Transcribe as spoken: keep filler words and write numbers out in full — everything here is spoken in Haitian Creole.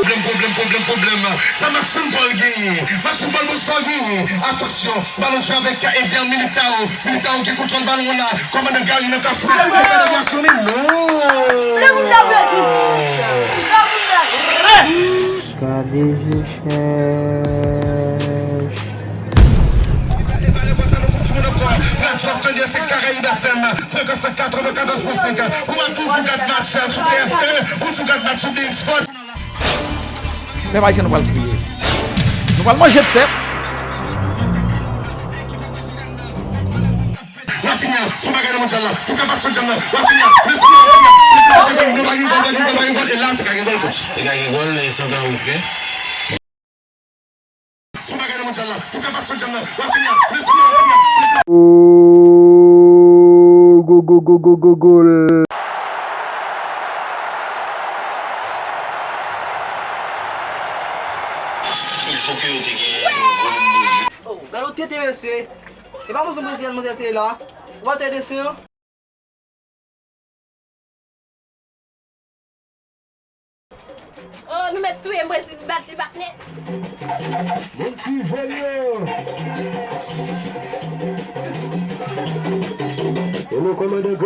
Pwoblèm, pwoblèm, pwoblèm, pwoblèm. Sa Maxon Paul genyen. Maxon Paul pou sa genyen. Atansyon, balon jwe avèk Eder Militao. Militao gen kontwòl balon an la. Kòmandan Gary nan kafou. Li fè devyasyon, men non. Gade zepèch. Radyo ap tande se Caraïbes F M, frekans katrevenkatòz pwen senk. Ou ap toujou gad match sou T F E, ou toujou gad match sou B X Sport. Pèp ayisyen, nou pral kriye. Nou pral manje tèt. Rafinha, sou bagay nan mondyal la. Li fè pas sou djam nan. Rafinha, men sou Rafinha. Men sou Rafinha. Nou pa gen gòl, pa gen gòl, pa gen gòl. E la, te ka gen gòl, coach. Te ka gen gòl, e se yon tan retire. Sou bagay nan mondyal la. Li fè pas sou djam nan. Rafinha, men sou Rafinha. Men sou Go, go, go, go, go, gol. Il faut que yo te gen yon volim de jeu. Oh, gade yon tete, mesye. E pa bezwen brezilyen manzè te la. Ou pa te desen an? Oh, nou mèt touye m, Brezil bat li bat nèt. Bon ti jèn yo. E nou kòmandan